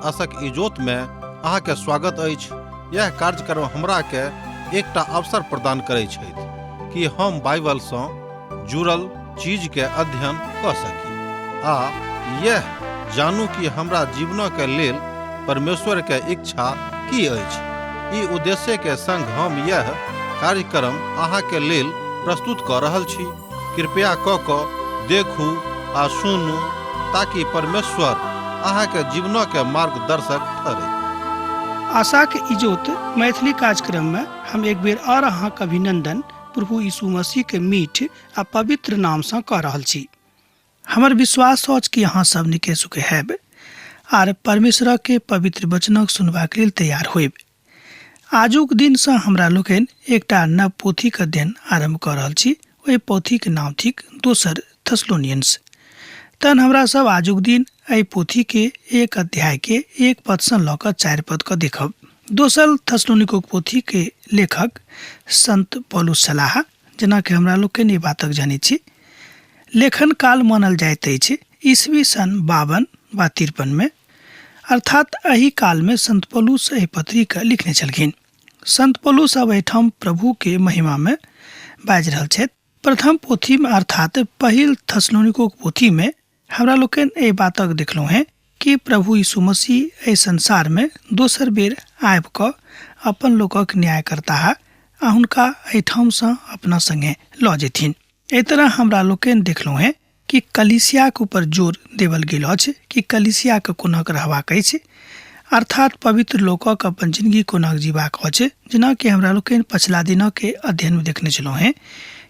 आशक इजोत में अहाँ के स्वागत अछि। यह कार्यक्रम हमरा के एकटा अवसर प्रदान करै छथि कि हम बाइबल सँ जुड़ल चीज के अध्ययन कऽ सकी आ यह जानू कि हमरा जीवन के लेल परमेश्वर के इच्छा की अछि। ई उद्देश्य के संग हम यह कार्यक्रम अहाँ के लेल प्रस्तुत कऽ रहल छी। कृपया कऽ कऽ देखू आ सुनू ताकि परमेश्वर अहाँके जीवनके मार्गदर्शक ठहरै। आशाक इजोत मैथिली कार्यक्रम में हम एक बेर और अहाँक अभिनंदन प्रभु यीशु मसीह के मीठ आ पवित्र नाम से कऽ रहल छी। हमर विश्वास अछि कि अहाँ सब निके सुखे हैब आर परमेश्वर के पवित्र वचनक सुनबाक लेल तैयार होइब। आजुक दिनसँ हमरा लोकनि एकटा नव पोथीक अध्ययन आरम्भ कऽ रहल छी। ओहि पोथीक नाम थिक दोसर थेसलोनियंस। तहन हमरा सब आजुक दिन एहि पोथीके एक अध्यायके एक पदसँ लऽ कऽ 4 पद कऽ देखब। दोसर थेसलोनिकोक पोथीके लेखक संत पौलुस छलाह, जेनाकि हमरा लोकनि ई बातक जनैत छी। लेखन काल मानल जाइत अछि ईस्वी सन 52 वा 53 में, अर्थात एहि काल में संत पौलुस एहि पत्री के लिखने छलखिन। संत पौलुस अब एहिठाम प्रभु के महिमा में बाजि रहल छथि। प्रथम पोथी में अर्थात पहिल थेसलोनिकोक पोथी में हमरा लोकनि एहि बातक देखलहुँ हेँ कि प्रभु यीशु मसीह एहि संसार में दोसर बेर आबि कऽ अपन लोकक न्याय करताह आ हुनका एहिठामसँ अपना संगे लऽ जेथिन। एहि तरह हमरा लोकनि देखलहुँ हेँ कि कलीसियाक ऊपर जोर देवल गेल अछि कि कलीसियाके कोनाक रहबाक अछि, अर्थात पवित्र लोकक अपन जिंदगी कोनाक जीबाक अछि। जेनाकि हमरा लोकनि पछिला दिनके अध्ययनमे देखने छलहुँ हेँ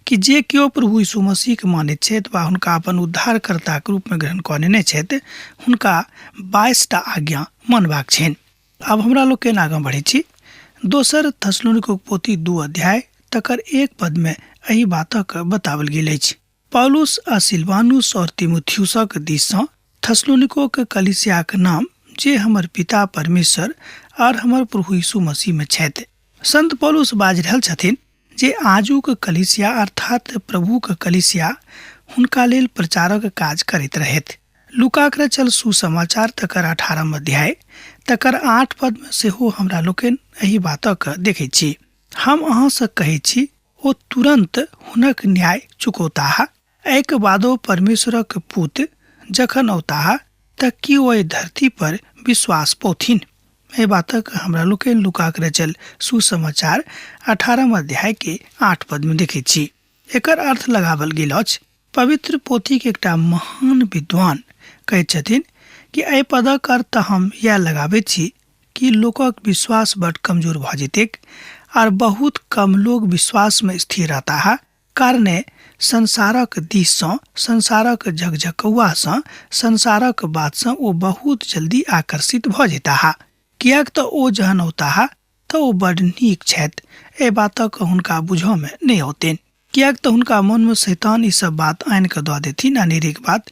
कि जे केओ प्रभु यीशु मसीहके मानैत छथि वा हुनका अपन उद्धारकर्ताके रूपमे ग्रहण कऽ नेने छथि, हुनका 22टा आज्ञा मानबाक छनि। आब हमरा लोकनि आगाँ बढ़ै छी। दोसर थेसलोनिकोक पोथी 2 अध्याय तकर 1 पदमे एहि बातक बताओल गेल अछि। पौलुस आ सिलवानुस और तिमुथियुसक दिससँ थेसलोनिकोक कलीसियाक नाम, जे हमर पिता परमेश्वर और हमर प्रभु यीशु मसीह में छथि। संत पौलुस बाजि रहल छथिन जे आजुक कलीसिया अर्थात प्रभुक कलीसिया हुनका लेल प्रचारक काज करैत रहथि। लूकाक रचल सुसमाचार तकर 18 अध्याय तकर 8 पद में सेहो हमरा लोकनि एहि बातक देखैत छी। हम अहाँसँ कहैत छी, ओ तुरन्त हुनक न्याय चुकौताह। एहिके बादो परमेश्वरक पुत जखन औताह तऽ की ओ एहि धरती पर विश्वास पौथिन? एहि बातक हमरा लोकनि लूकाक रचल सुसमाचार 18 अध्याय के 8 पद में देखैत छी। एकर अर्थ लगावल गेल अछि। पवित्र पोथीक एकटा महान विद्वान कहैत छथिन कि एहि पदक अर्थ तऽ हम इएह लगाबैत छी कि लोकक विश्वास बड कमजोर भऽ जेतैक आर बहुत कम लोग विश्वासमे स्थिर रहताह, कारणे संसारक दिससँ, संसारक झकझकौआसँ, संसारक बातसँ ओ बहुत जल्दी आकर्षित भऽ जेताह। किएक तऽ ओ जहन औताह तऽ ओ बड नीक छथि, एहि बातक हुनका बुझऽमे नहि औतनि। किएक तऽ हुनका मोनमे शैतान ई सब बात आनि कऽ दऽ देथिन, अनेरेक बात,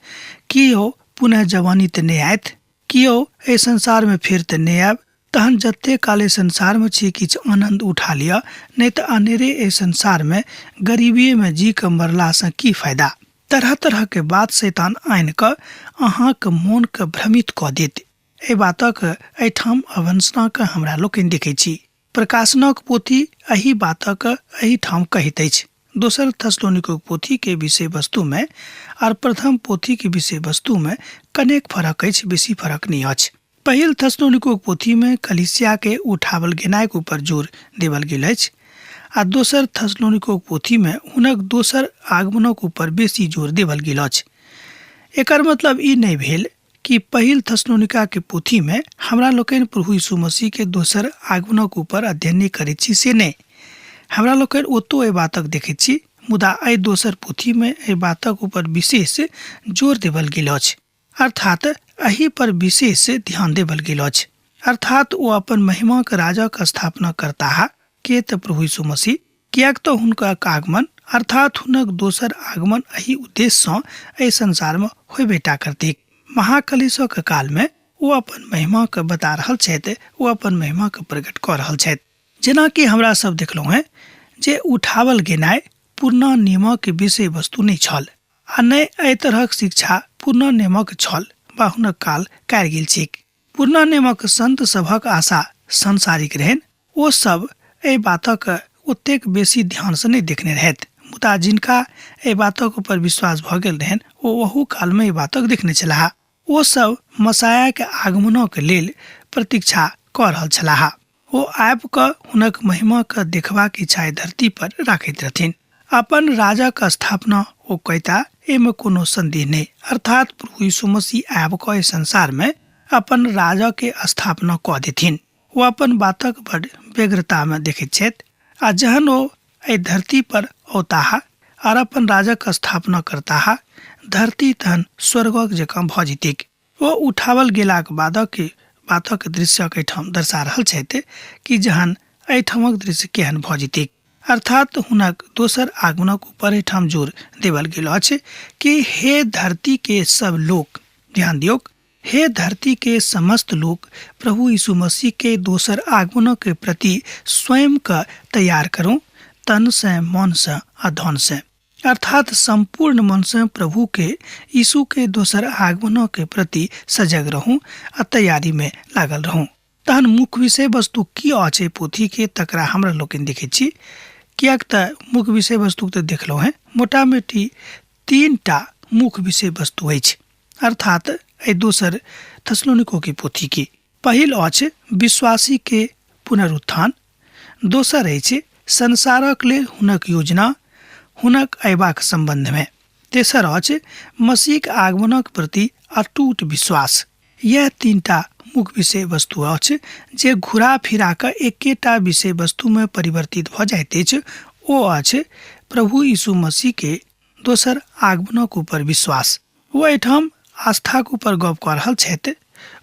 कि यौ पुनः जवानी तऽ नहि आयत, कि यौ एहि संसारमे फेर तऽ नहि आयब, तहन जते काल एहि संसारमे छी किछु आनन्द उठा लिअ, नहि तऽ अनेरे एहि संसारमे गरीबीएमे जी कऽ मरलासँ की फायदा। तरह तरहके बात शैतान आनि कऽ अहाँक मोनके भ्रमित कऽ देत। एहि बातक एहिठाम अवंशनाके हमरा लोकनि देखै छी। प्रकाशनक पोथी एहि बातक एहिठाम कहैत अछि। दोसर थेसलोनिकोक पोथी के विषय वस्तु में आर प्रथम पोथी के विषय वस्तु में कनेक फरक अछि, बेसी फरक नहि अछि। पहिल थेसलोनिकोक पोथी में कलीसिया के उठावल गेनाइक ऊपर जोर देवल गेल अछि आ दोसर थेसलोनिकोक पोथी में हुनक दोसर आगमनक ऊपर बेसी जोर देवल गेल अछि। एकर मतलब ई नहि भेल कि पहिल थेसलोनिका के पोथी में हमरा लोकनि प्रभु यीशु मसीह के दोसर आगमनक ऊपर अध्ययन नहि करैत छी से नहि। हमरा लोकनि ओतौ एहि बातक देखैत छी, मुदा एहि दोसर पोथी में एहि बातक ऊपर विशेष जोर देवल गेल अछि, अर्थात एहि पर विशेष ध्यान देवल गेल अछि। अर्थात ओ अपन महिमाक राजक स्थापना करताह के तऽ प्रभु यीशु मसीह, किएक तऽ हुनका आगमन अर्थात हुनक दोसर आगमन एहि उद्देश्यसँ एहि संसारमे होयबेटा करतैक। महाकलेशक कालमे ओ अपन महिमाके बता रहल छथि, ओ अपन महिमाके प्रकट कऽ रहल छथि। जेनाकि हमरा सब देखलहुँ हेँ जे उठावल गेनाइ पुरना नियमक विषय वस्तु नहि छल आ नहि एहि तरहक शिक्षा पुरना नियमक छल वा हुनक काल कयल गेल छैक। पुरना नियमक संत सभक आशा सांसारिक रहनि। ओ सब एहि बातक ओतेक बेसी ध्यानसँ नहि देखने रहथि, मुदा जिनका एहि बातक ऊपर विश्वास भऽ गेल रहनि ओ ओहू कालमे एहि बातक देखने छलाह। ओ सब मसायाके आगमनक लेल प्रतीक्षा कऽ रहल छलाह। ओ आबि कऽ हुनक महिमाके देखबाक इच्छा एहि धरती पर राखैत रहथिन। अपन राजक स्थापना ओ कयता एहिमे कोनो संदेह नहि। अर्थात प्रभु यीशु मसीह आबि कऽ एहि संसारमे अपन राजके स्थापना कऽ देथिन। ओ अपन बातक बड व्यग्रतामे देखैत छथि आ जहन ओ एहि धरती पर औताह आर अपन राजक स्थापना करताह, धरती तहन स्वर्गक जकाँ भऽ जेतैक। ओ उठावल गेलाक बादक बातक दृश्यक एहिठाम दर्शा रहल छथि कि जहन एहिठामक दृश्य केहन भऽ जेतैक। अर्थात हुनक दोसर आगमनक ऊपर एहिठाम जोर देवल गेल अछि कि हे धरती के सब लोक, ध्यान दियौक, हे धरती के समस्त लोक, प्रभु यीशु मसीह के दोसर आगमनक के प्रति स्वयं के तैयार करू, तन से, मन से आ धन से। अर्थात संपूर्ण मन से प्रभु के यीशु के दोसर आगमनक के प्रति सजग रहू आ तैयारी में लागल रहू। तहन मुख्य विषय वस्तु की अछि पोथी के तकरा हमरा लोकनि देखै छी, किएक तऽ मुख्य विषय वस्तु तऽ देखलहुँ हेँ। मोटामोटी 3टा मुख्य विषय वस्तु अछि, अर्थात एहि दोसर थेसलोनिको के पोथी के। पहिल अछि विश्वासी के पुनरुत्थान, दोसर अछि संसारक लेल हुनक योजना, हुनक अयबाक सम्बन्धमे, तेसर अछि मसीहक आगमनक प्रति अटूट विश्वास। यह 3टा मुख्य विषय वस्तु अछि जे घुरा फिरा कऽ एकेटा विषय वस्तुमे परिवर्तित भऽ जाइत अछि, ओ अछि प्रभु यीशु मसीह के दोसर आगमनक ऊपर विश्वास। ओ एहिठाम आस्थाक ऊपर गप कऽ रहल छथि,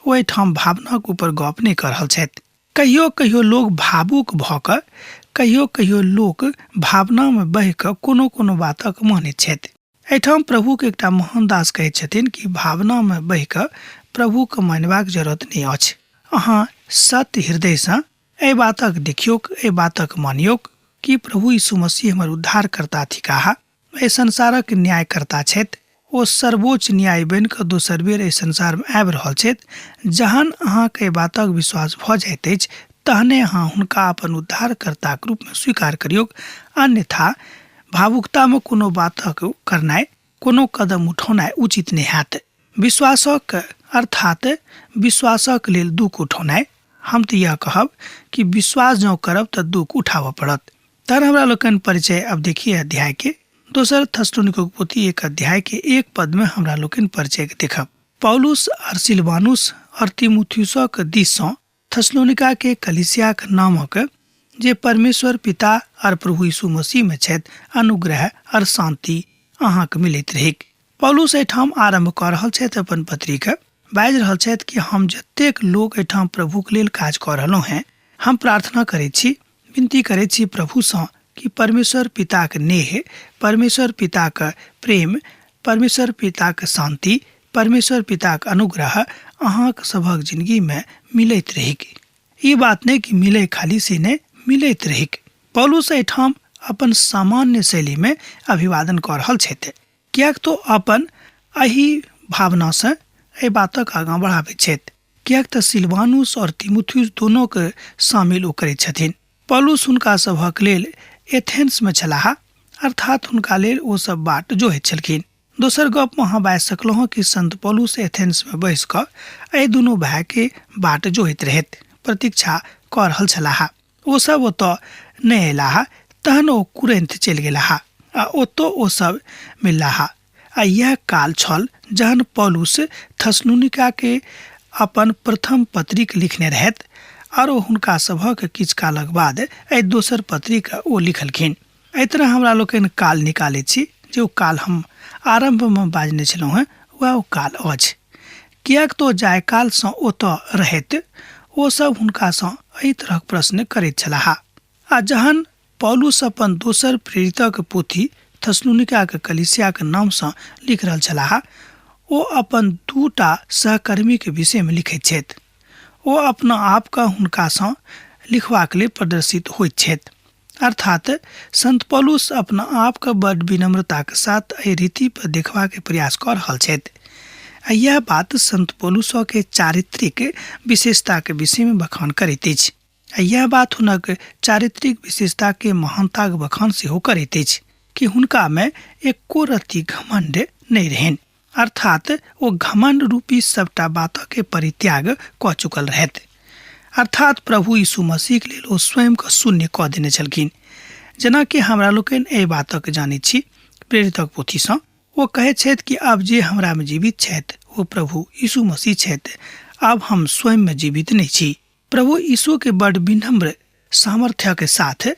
ओ एहिठाम भावनाक ऊपर गप नहि कऽ रहल छथि। कहियो कहियो लोक भावुक भऽ कऽ, कहियो कहियो लोक भावनामे बहि कऽ कोनो कोनो बातक मानैत छथि। एहिठाम प्रभुके एकटा महान दास कहैत छथिन कि भावनामे बहि कऽ प्रभुके मानबाक जरूरत नहि अछि। अहाँ सत्य हृदयसँ एहि बातक देखियौक, एहि बातक मानियौक कि प्रभु यीशु मसीह हमर उद्धारकर्ता थिकाह, एहि संसारक न्यायकर्ता छथि। ओ सर्वोच्च न्याय बनि कऽ दोसर बेर एहि संसारमे आबि रहल छथि। जहन अहाँके एहि बातक विश्वास भऽ जाइत अछि तहने अहाँ हुनका अपन उद्धारकर्ताक रूपमे स्वीकार करियौक, अन्यथा भावुकतामे कोनो बातक करनाइ, कोनो कदम उठौनाइ उचित नहि हैत। विश्वासक अर्थात विश्वासक लेल दुःख उठौनाइ, हम तऽ इएह कहब कि विश्वास जँ करब तऽ दुःख उठाबऽ पड़त। तहन हमरा लोकनि परिचय अब देखिए अध्याय के दोसर थेसलोनिकोक पोथी 1 अध्याय के 1 पद में हमरा लोकनि परिचय के देखब। पौलुस और सिलवानुस और तिमुथियुसक दिस सँ थेसलोनिका के कलीसियाक नामक जे परमेश्वर पिता और प्रभु यीशु मसीह में छथि अनुग्रह और शांति अहाँके मिलैत रहैक। पौलुस एहिठाम आरम्भ कऽ रहल छथि अपन पत्रीके, बाजि रहल छथि कि हम जतेक लोक एहिठाम प्रभुके लेल काज कऽ रहलहुँ हेँ, हम प्रार्थना करैत छी, विनती करैत छी प्रभुसँ कि परमेश्वर पिताक नेह, परमेश्वर पिताक प्रेम, परमेश्वर पिताक शांति, परमेश्वर पिताक अनुग्रह अहाँक सभक जिंदगीमे मिलैत रहैक। ई बात नहि कि मिलै खाली से नहि, मिलैत रहैक। पौलुस एहिठाम अपन सामान्य शैलीमे अभिवादन कऽ रहल छथि, किएक तऽ अपन एहि भावनासँ एहि बातक आगाँ बढ़ाबैत छथि, किएक तऽ सिलवानुस और तिमुथियुस दोनोके शामिल ओ करैत छथिन। पौलुस हुनका सभक लेल एथेंसमे छलाह, अर्थात हुनका लेल ओ सब बाट जोहैत छलखिन। दोसर गपमे अहाँ बाजि सकलहुँ हँ कि संत पौलुस एथेंसमे बैस कऽ एहि दुनू भायके बाट जोहैत रहथि, प्रतीक्षा कऽ रहल छलाह। ओ सब ओतऽ नहि अयलाह, तहन ओ कुरिन्थ चलि गेलाह आ ओतऽ ओ सब मिललाह। आ यैह काल छल जहन पौलुस थेसलोनिकाके अपन प्रथम पत्रिक लिखने रहथि आर ओ हुनका सभक किछु कालक बाद एहि दोसर पत्रिक ओ लिखलखिन। एहि तरह हमरा लोकनि काल निकालैत छी जे ओ काल हम आरम्भमे बाजने छलहुँ हेँ वएह ओ काल अछि। किएक तऽ जाहि कालसँ ओतऽ रहैत ओ सब हुनकासँ एहि तरहक प्रश्न करैत छलाह। आ जहन पौलुस अपन दोसर प्रेरितक पोथी थेसलोनिकाक कलीसियाक नामसँ लिख रहल छलाह, ओ अपन 2टा सहकर्मीक विषयमे लिखैत छथि। ओ अपना आपके हुनकासँ लिखबाक लेल प्रदर्शित होइत छथि। अर्थात संत पौलुस अपना आपके बड विनम्रताक साथ एहि रीति पर देखबाक प्रयास कऽ रहल छथि। आ इएह बात संत पौलुसके चारित्रिक विशेषताके विषयमे बखान करैत अछि आ इएह बात हुनक चारित्रिक विशेषताके महानताक बखान सेहो करैत अछि कि हुनकामे एको रत्ती घमण्ड नहि रहनि, अर्थात ओ घमण्ड रूपी सबटा बातके परित्याग कऽ चुकल रहथि। अर्थात प्रभु यीशु मसीहके लेल ओ स्वयंके शून्य कऽ देने छलखिन। जेनाकि हमरा लोकनि एहि बातक जानैत छी प्रेरितक पोथीसँ, ओ कहैत छथि कि आब जे हमरामे जीवित छथि ओ प्रभु यीशु मसीह छथि, आब हम स्वयंमे जीवित नहि छी। प्रभु यीशुके बड विनम्र सामर्थ्यके साथ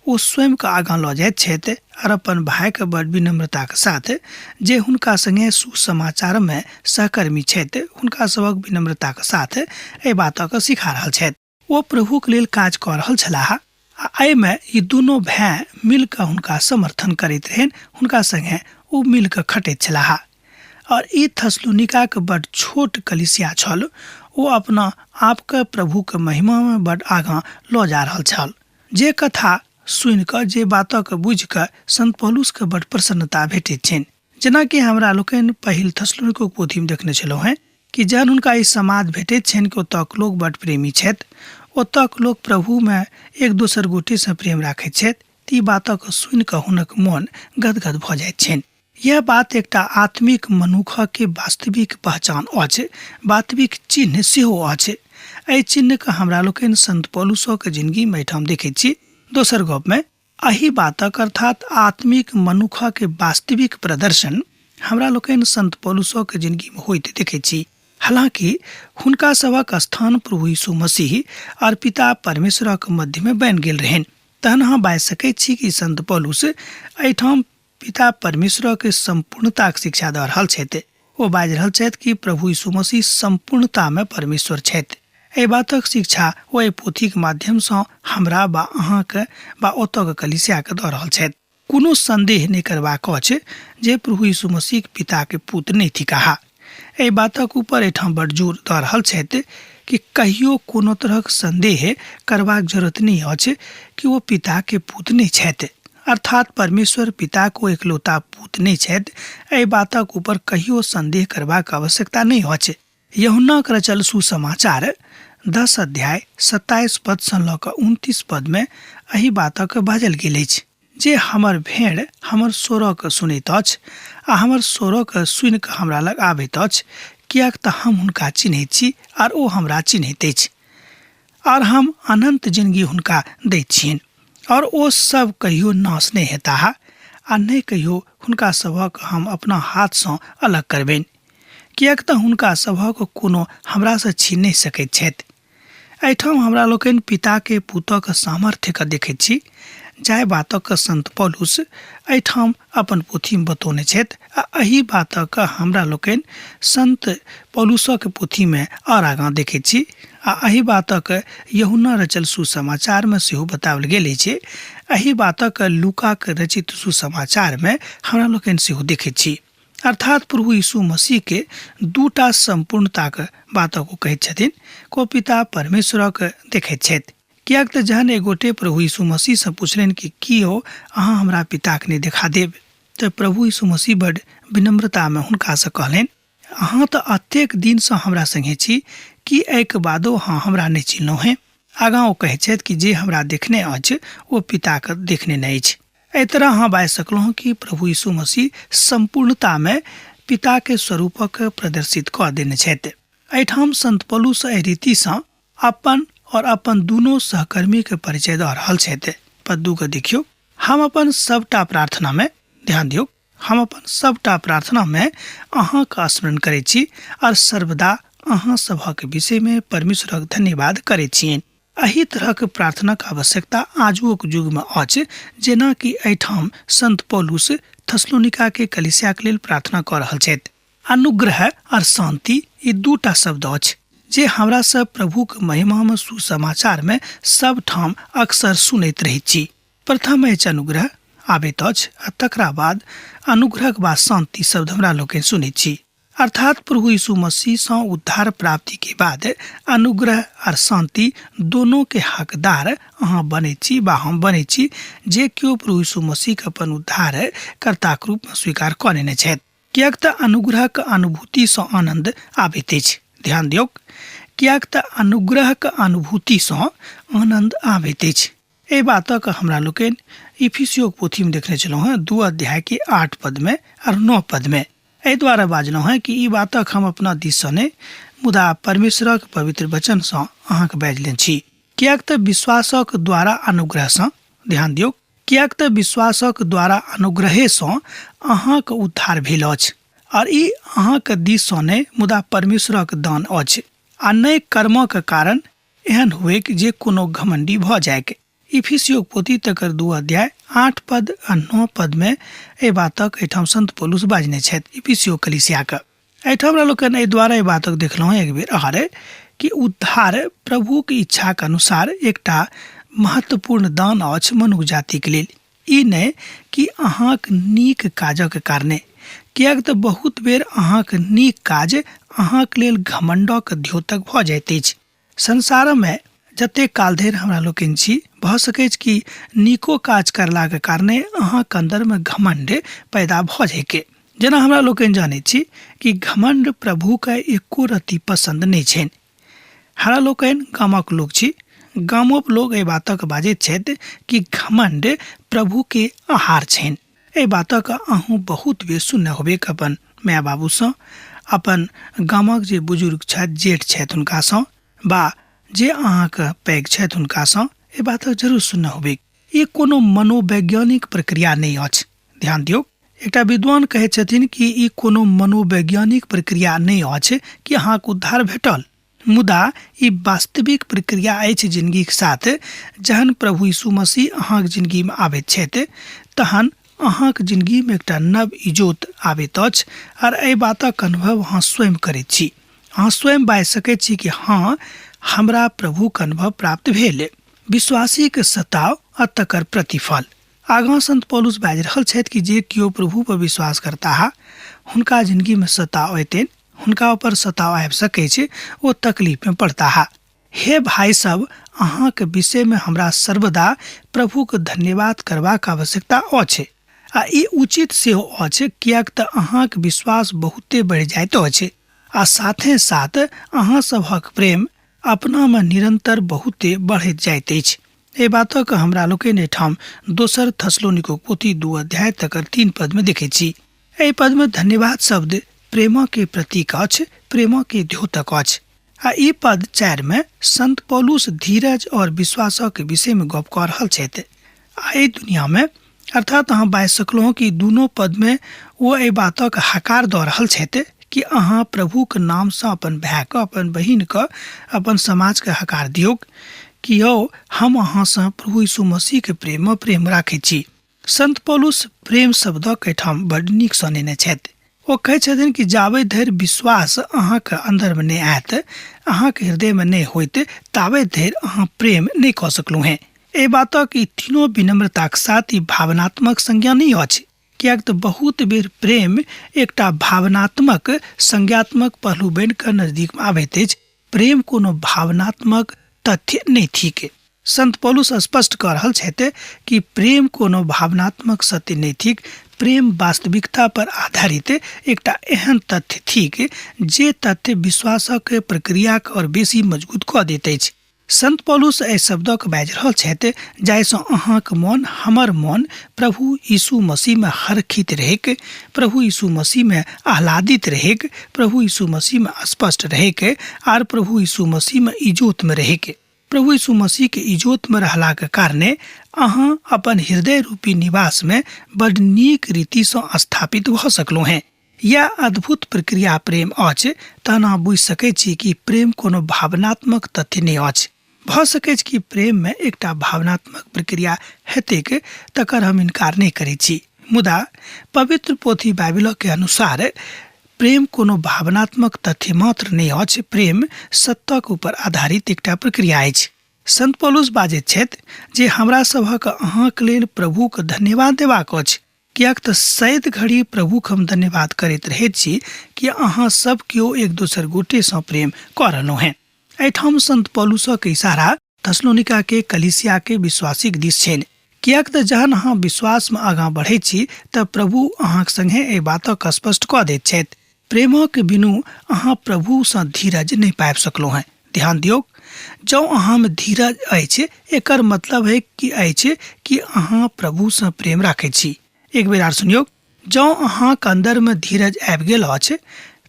ओ स्वयंके आगाँ लऽ जाइत छथि आओर अपन भायके बड विनम्रताके साथ जे हुनका सङ्गे सुसमाचारमे सहकर्मी छथि हुनका सभक विनम्रताके साथ एहि बातके सिखा रहल छथि। ओ प्रभुके लेल काज कऽ रहल छलाह आ एहिमे ई दुनू भाय मिलकऽ हुनका समर्थन करैत रहनि, हुनका सङ्गे ओ मिलकऽ खटैत छलाह। और ई थसलुनिकाके बड छोट कलिसिया छल, ओ अपना आपके प्रभुके महिमामे बड आगाँ लऽ जा रहल छल। जे कथा सुनिकऽ, जे बातके बुझिकऽ संत पौलुसके बड प्रसन्नता भेटैत छनि। जेनाकि हमरा लोकनि पहिल थसलुनिको पोथीमे देखने छलहुँ हेँ कि जहन हुनका ई समाद भेटैत छनि कि ओतऽक लोक बड प्रेमी छथि, ओतऽक लोक प्रभुमे एक दोसर गोटेसँ प्रेम राखैत छथि, तऽ ई बातक सुनिकऽ हुनक मोन गदगद भऽ जाइत छनि। यह बात एकटा आत्मिक मनुखके वास्तविक पहचान अछि, वास्तविक चिन्ह सेहो अछि। एहि चिन्हके हमरा लोकनि संत पौलुसक जिंदगीमे एहिठाम देखैत छी। दोसर गपमे एहि बातक अर्थात आत्मिक मनुखके वास्तविक प्रदर्शन हमरा लोकनि संत पौलुसक जिंदगीमे होइत देखैत छी। हालांकि हुनका सभक स्थान प्रभु यीशु मसीह और पिता परमेश्वरक मध्यमे बनि गेल रहनि, तहन अहाँ बाजि सकैत छी कि संत पौलुस एहिठाम पिता परमेश्वरक सम्पूर्णताक शिक्षा दऽ रहल छथि। ओ बाजि रहल छथि कि प्रभु यीशु मसीह सम्पूर्णतामे परमेश्वर छथि। एहि बातक शिक्षा ओ एहि पोथीक माध्यमसँ हमरा वा अहाँके वा ओतऽके कलीसियाके दऽ रहल छथि। कोनो सन्देह नहि करबाक अछि जे प्रभु यीशु मसीहक पिताके पुत्र नहि थिकाह। एहि बातक ऊपर एहिठाम बड जोर दऽ रहल छथि कि कहियो कोनो तरहक सन्देह करबाक जरूरत नहि अछि कि ओ पिताके पुत्र नहि छथि, अर्थात परमेश्वर पिताक ओ एकलौता पुत्र नहि छथि। एहि बातक ऊपर कहियो सन्देह करबाक आवश्यकता नहि अछि। यूहन्नाक रचल सुसमाचार 10 अध्याय 27 पदसँ लऽ कऽ 29 पदमे एहि बातक बाजल गेल अछि जे हमर भेड़ हमर स्वरक सुनैत अछि आ हमर स्वरक सुनि कऽ हमरा लग आबैत अछि, किएक तऽ हम हुनका चिन्हैत छी आर ओ हमरा चिन्हैत अछि, आर हम अनन्त जिनगी हुनका दैत छियनि, और ओ सब कहियो नाश नहि हेताह आ नहि कहियो हुनका सभक हम अपना हाथसँ अलग करबनि, किएक तऽ हुनका सभक कोनो हमरासँ छीन नहि सकैत छथि। एहिठाम हमरा लोकनि पिताके पुतक सामर्थ्यके देखैत छी, जाहि बातक संत पौलुस एहिठाम अपन पोथीमे बतौने छथि आ एहि बातक हमरा लोकनि संत पौलुसक पोथीमे आओर आगाँ देखैत छी आ एहि बातक यूहन्ना रचल सुसमाचारमे सेहो बताओल गेल अछि। एहि बातक लूकाक रचित सुसमाचारमे हमरा लोकनि सेहो देखैत छी। अर्थात प्रभु यीशु मसीह के दूटा सम्पूर्णताक बातक ओ कहैत छथिन को पिता परमेश्वरक देखैत छथि, किएक तऽ जहन एक गोटे प्रभु यीशु मसीहसँ पुछलनि कि की हो अहाँ हमरा पिताके नहि देखा देब, तऽ प्रभु यीशु मसीह बड विनम्रतामे हुनकासँ कहलनि, अहाँ तऽ अतेक दिनसँ हमरा सङ्गे छी, की एहिके बादो अहाँ हमरा नहि चिन्हलहुँ हेँ? आगाँ ओ कहैत छथि कि जे हमरा देखने अछि ओ पिताके देखने नहि अछि। एहि तरह अहाँ बाजि सकलहुँ कि प्रभु यीशु मसीह सम्पूर्णतामे पिताके स्वरूपक प्रदर्शित कऽ देने छथि। एहिठाम संत पौलुस एहि रीतिसँ अपन और अपन दुनू सहकर्मीके परिचय दऽ रहल छथि। पद 2 के देखियौ, हम अपन सबटा प्रार्थनामे, ध्यान दियौ, हम अपन सबटा प्रार्थनामे अहाँके स्मरण करैत छी और सर्वदा अहाँ सभक विषयमे परमेश्वरक धन्यवाद करैत छियनि। एहि तरहक प्रार्थनाक आवश्यकता आजुक युगमे अछि, जेना कि एहिठाम संत पौलुस थेसलोनिका के कलीसियाक लेल प्रार्थना कऽ रहल छथि। अनुग्रह और शांति ई दूटा शब्द अछि जे हमरा सब प्रभुक महिमामे सुसमाचारमे सब ठाम अक्सर सुनैत रहैत छी। प्रथम अछि अनुग्रह आबैत अछि आ तकरा बाद अनुग्रहक बाद शांति शब्द हमरा लोकनि सुनैत छी। अर्थात प्रभु यीशु मसीह सँ उद्धार प्राप्ति के बाद अनुग्रह और शांति दोनों के हकदार अहाँ बनै छी वा हम बनै छी, जे केओ प्रभु यीशु मसीह के अपन उद्धार कर्ताक रूप में स्वीकार कऽ लेने छथि। किएक तऽ अनुग्रहक अनुभूतिसँ आनन्द आबैत अछि। ध्यान दियौक, किएक तऽ अनुग्रहक अनुभूतिसँ आनन्द आबैत अछि। एहि बातक हमरा लोकनि इफिसियोक पोथीमे देखने छलहुँ हेँ, 2 अध्यायके 8 पदमे आर 9 पदमे। एहि दुआरे बाजलहुँ हेँ कि ई बातक हम अपना दिससँ नहि, मुदा परमेश्वरक पवित्र वचनसँ अहाँके बाजि लेने छी। किएक तऽ विश्वासक द्वारा अनुग्रहसँ, ध्यान दियौक, किएक तऽ विश्वासक द्वारा अनुग्रहेसँ अहाँक उद्धार भेल अछि, आओर ई अहाँक दिससँ नहि, मुदा परमेश्वरक दान अछि, आ नहि कर्मक कारण एहन हुएक जे कोनो घमण्डी भऽ जाइक। इफिसियोक पोथी तकर 2 अध्याय 8 पद आ 9 पदमे एहि बातक एहिठाम संत पौलुस बाजने छथि इफिसियो कलीसियाक। एहिठाम हमरा लोकनि एहि द्वारा एहि बातक देखलहुँ एक बेर आर कि उद्धार प्रभुक इच्छाक अनुसार एकटा महत्वपूर्ण दान अछि मनुख जातिक लेल। ई नहि कि अहाँक नीक काजक कारणे, किएक तऽ बहुत बेर अहाँक नीक काज अहाँक लेल घमण्डक द्योतक भऽ जाइत अछि। संसारमे जतेक काल धरि हमरा लोकनि छी, भऽ सकैछ कि नीको काज करलाक कारणे अहाँक अन्दरमे घमण्ड पैदा भऽ जाइके। जेना हमरा लोकनि जानैत छी कि घमण्ड प्रभुके एको रत्ती पसन्द नहि छनि। हमरा लोकनि गामक लोक छी, गामोक लोक एहि बातक बाजैत छथि कि घमण्ड प्रभुके आहार छनि। एहि बातक अहूँ बहुत बेर सुनने होबेक अपन माय बाबूसँ, अपन गामक जे बुजुर्ग छथि, जेठ छथि हुनकासँ, बा जे अहाँके पैघ छथि हुनकासँ एहि बातक जरूर सुनने होबेक। ई कोनो मनोवैज्ञानिक प्रक्रिया नहि अछि। ध्यान दियौ, एकटा विद्वान कहै छथिन कि ई कोनो मनोवैज्ञानिक प्रक्रिया नहि अछि कि अहाँके उद्धार भेटल, मुदा ई वास्तविक प्रक्रिया अछि जिंदगीक साथ। जहन प्रभु यीशु मसीह अहाँक जिंदगीमे आबैत छथि तहन अहाँक जिंदगीमे एकटा नव इजोत आबैत अछि, आर एहि बातक अनुभव अहाँ स्वयं करैत छी। अहाँ स्वयं बाजि सकैत छी कि हाँ, हमरा प्रभुक अनुभव प्राप्त भेल। विश्वासीके सताव आ तकर प्रतिफल। आगाँ संत पौलुस बाजि रहल छथि कि जे केओ प्रभु पर विश्वास करताह हुनका जिंदगीमे सताव अयतनि, हुनका ऊपर सताव आबि सकै छै, ओ तकलीफमे पड़ताह। हे भाइ सब, अहाँके विषयमे हमरा सर्वदा प्रभुके धन्यवाद करबाक आवश्यकता अछि, आ ई उचित सेहो अछि, किएक तऽ अहाँक विश्वास बहुते बढ़ि जाइत अछि, आ साथे साथ अहाँ सभक प्रेम अपनामे निरन्तर बहुते बढ़ैत जाइत अछि। एहि बातक हमरा लोकनि एहिठाम दोसर थसलोनिको पोथी 2 अध्याय तकर 3 पदमे देखैत छी। एहि पदमे धन्यवाद शब्द प्रेमके प्रतीक अछि, प्रेमके द्योतक अछि। आ ई पद 4 मे संत पौलुस धीरज और विश्वासक विषयमे गप कऽ रहल छथि। आ एहि दुनियामे, अर्थात अहाँ बाजि सकलहुँ कि दुनू पदमे ओ एहि बातक हकार दऽ रहल छथि कि अहाँ प्रभुक नामसँ अपन भायके, अपन बहिनके, अपन समाजके हकार दियौक कि यौ हम अहाँसँ प्रभु यीशु मसीहके प्रेममे प्रेम राखैत छी। संत पौलुस प्रेम शब्दक एहिठाम बड्ड नीकसँ नेने छथि। ओ कहै छथिन कि जाबे धरि विश्वास अहाँके अन्दरमे नहि आयत, अहाँके हृदयमे नहि होइत, ताबे धरि अहाँ प्रेम नहि कऽ सकलहुँ हेँ। एहि बातक ई तीनो विनम्रताक साथ ई भावनात्मक संज्ञा नहि अछि, किएक तऽ बहुत बेर प्रेम एकटा भावनात्मक संज्ञात्मक पहलू बनि कऽ नजदीकमे आबैत अछि। प्रेम कोनो भावनात्मक तथ्य नहि थिक। संत पौलुस स्पष्ट कऽ रहल छथि कि प्रेम कोनो भावनात्मक सत्य नहि थिक, प्रेम वास्तविकता पर आधारित एकटा एहन तथ्य थिक जे तथ्य विश्वासक प्रक्रियाके आओर बेसी मजबूत कऽ दैत अछि। संत पौलुस एहि शब्दक बाजि रहल छथि जाहिसँ अहाँक मन, हमर मन प्रभु यीशु मसीहमे हरखित रहैक, प्रभु यीशु मसीहमे आह्लादित रहैक, प्रभु यीशु मसीहमे स्पष्ट रहैक आर प्रभु यीशु मसीहमे इजोतमे रहैक। प्रभु यीशु मसीहके इजोतमे रहलाके कारणे अहाँ अपन हृदय रूपी निवासमे बड नीक रीतिसँ स्थापित भऽ सकलहुँ हेँ। यैह अद्भुत प्रक्रिया प्रेम अछि। तहन अहाँ बुझि सकैत छी कि प्रेम कोनो भावनात्मक तथ्य नहि अछि। भऽ सकैछ कि प्रेममे एकटा भावनात्मक प्रक्रिया हेतैक, तकर हम इनकार नहि करैत छी, मुदा पवित्र पोथी बाइबिलके अनुसार प्रेम कोनो भावनात्मक तथ्य मात्र नहि अछि। प्रेम सत्यक ऊपर आधारित एकटा प्रक्रिया अछि। संत पौलुस बाजैत छथि जे हमरा सभक अहाँक लेल प्रभुक धन्यवाद देबाक अछि, किएक तऽ सैद घड़ी प्रभुक हम धन्यवाद करैत रहैत छी कि अहाँ सब केओ एक दोसर गोटेसँ प्रेम कऽ रहलहुँ हेँ। एहिठाम संत पौलुसक इशारा थसलोनिका के कलीसिया के विश्वासीक दिस छनि, किएक तऽ जहन अहाँ विश्वासमे आगाँ बढ़ैत छी तऽ प्रभु अहाँक सङ्गे एहि बातक स्पष्ट कऽ दैत छथि। प्रेमक बिनु अहाँ प्रभुसँ धीरज नहि पाबि सकलहुँ हेँ। ध्यान दियौक, जँ अहाँमे धीरज अछि एकर मतलब है कि अछि कि अहाँ प्रभुसँ प्रेम राखैत छी। एक बेर आर सुनियौक, जँ अहाँक अन्दरमे धीरज आबि गेल अछि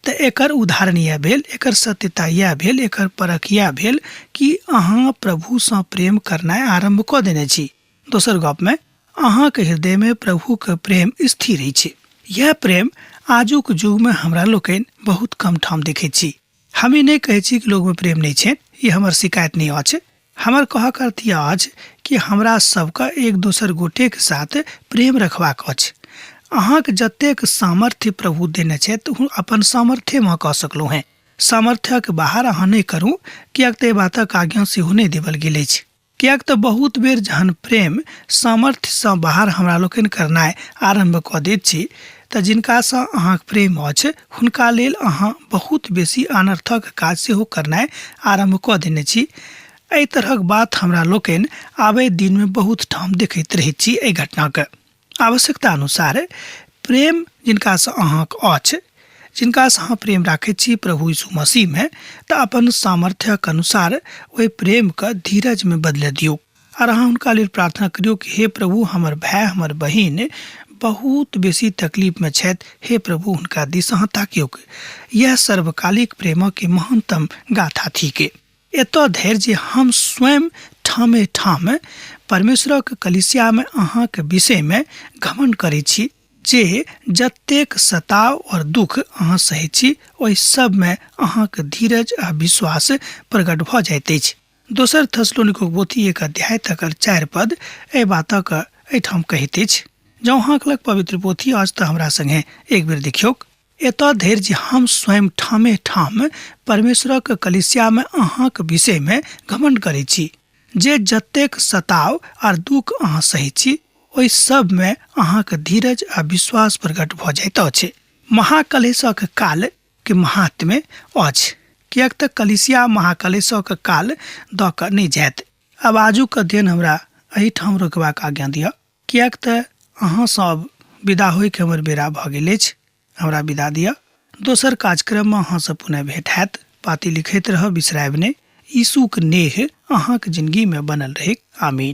तऽ एकर उदाहरण इएह भेल, एकर सत्यता इएह भेल, एकर परख इएह भेल कि अहाँ प्रभुसँ प्रेम करनाइ आरम्भ कऽ देने छी। दोसर गपमे अहाँक हृदयमे प्रभुक प्रेम स्थिर अछि। इएह प्रेम आजुक युगमे हमरा लोकनि बहुत कम ठाम देखैत छी। हम ई नहि कहै छी कि लोकमे प्रेम नहि छनि, ई हमर शिकायत नहि अछि। हमर कहक अर्थ यह अछि कि हमरा सबके एक दोसर गोटेके साथ प्रेम रखबाक अछि। अहाँके जतेक सामर्थ्य प्रभु देने छथि अपन सामर्थ्यमे कऽ सकलहुँ हेँ। सामर्थ्यक बाहर अहाँ नहि करू, किएक तऽ एहि बातक आज्ञा सेहो नहि देबल गेल अछि। किएक तऽ बहुत बेर जहन प्रेम सामर्थ्यसँ बाहर हमरा लोकनि करनाइ आरम्भ कऽ दैत छी तऽ जिनकासँ अहाँक प्रेम अछि हुनका लेल अहाँ बहुत बेसी अनर्थक काज सेहो करनाइ आरम्भ कऽ देने छी। एहि तरहक बात हमरा लोकनि आबैत दिनमे बहुत ठाम देखैत रहैत छी। एहि घटनाके आवश्यकता अनुसार प्रेम जिनकासँ अहाँक अछि, जिनकासँ अहाँ प्रेम राखैत छी प्रभु यीशु मसीहमे, तऽ अपन सामर्थ्यक अनुसार ओहि प्रेमके धीरजमे बदलि दियौ आर अहाँ हुनका लेल प्रार्थना करियौ कि हे प्रभु, हमर भाय हमर बहिन बहुत बेसी तकलीफमे छथि, हे प्रभु हुनका दिस अहाँ ताकियौक। यह सर्वकालिक प्रेमक महानतम गाथा थिक। एतऽ धरि जे हम स्वयं ठामे ठाम परमेश्वरक कलीसियामे अहाँक विषयमे घमण्ड करै छी जे जतेक सताव और दुख अहाँ सहै छी ओहि सबमे अहाँक धीरज आ विश्वास प्रकट भऽ जाइत अछि। दोसर थेसलोनिकोक पोथी 1 अध्याय तकर 4 पद एहि बातक एहिठाम कहैत अछि। जँ अहाँक लग पवित्र पोथी अछि तऽ हमरा संगे एक बेर देखियौक। एतऽ धरि जे हम स्वयं ठामे ठाम परमेश्वरक कलीसियामे अहाँक विषयमे घमण्ड करै छी जे जतेक सताव आर दुख अहाँ सहै छी ओहि सबमे अहाँक धीरज आ विश्वास प्रकट भऽ जाइत अछि। महाकलेशक काल के महात्म्य अछि, किएक तऽ कलीसिया महाकलेशक काल दऽ कऽ नहि जायत। आब आजुक अध्ययन हमरा एहिठाम रोकबाक आज्ञा दिअ, किएक तऽ अहाँ सब विदा होइके हमर बेरा भऽ गेल अछि। हमरा विदा दिअ। दोसर कार्यक्रममे अहाँसँ पुनः भेंट हैत। पाती लिखैत रहब, बिसरायब नहि। यीशुक नेह अहाँक जिनगीमे बनल रहैक। आमीन।